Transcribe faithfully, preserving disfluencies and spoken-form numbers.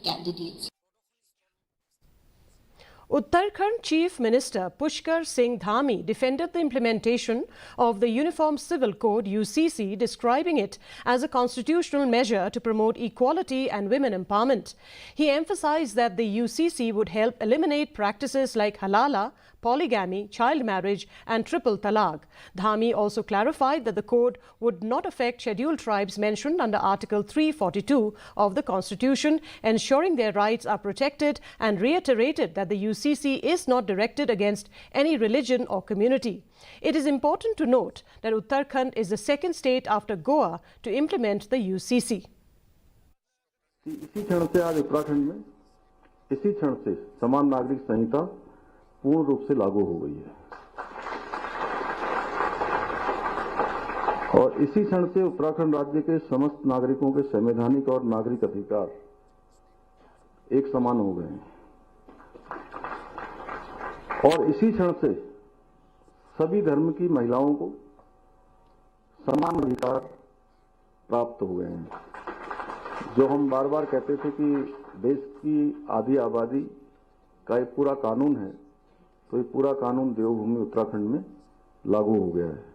candidates. Uttarakhand Chief Minister Pushkar Singh Dhami defended the implementation of the Uniform Civil Code U C C, describing it as a constitutional measure to promote equality and women empowerment. He emphasized that the U C C would help eliminate practices like halala, polygamy, child marriage, and triple talaq. Dhami also clarified that the code would not affect scheduled tribes mentioned under Article three forty-two of the Constitution, ensuring their rights are protected, and reiterated that the U C C is not directed against any religion or community. It is important to note that Uttarakhand is the second state after Goa to implement the U C C. इसी क्षण से आज उत्तराखंड में इसी क्षण से समान नागरिक संहिता पूर्ण रूप से लागू हो गई है और इसी क्षण से उत्तराखंड राज्य के समस्त नागरिकों के संवैधानिक और नागरिक अधिकार एक समान हो गए हैं और इसी क्षण से सभी धर्म की महिलाओं को समान अधिकार प्राप्त हो गए हैं। जो हम बार बार कहते थे कि देश की आधी आबादी का एक पूरा कानून है, तो ये पूरा कानून देवभूमि उत्तराखंड में लागू हो गया है।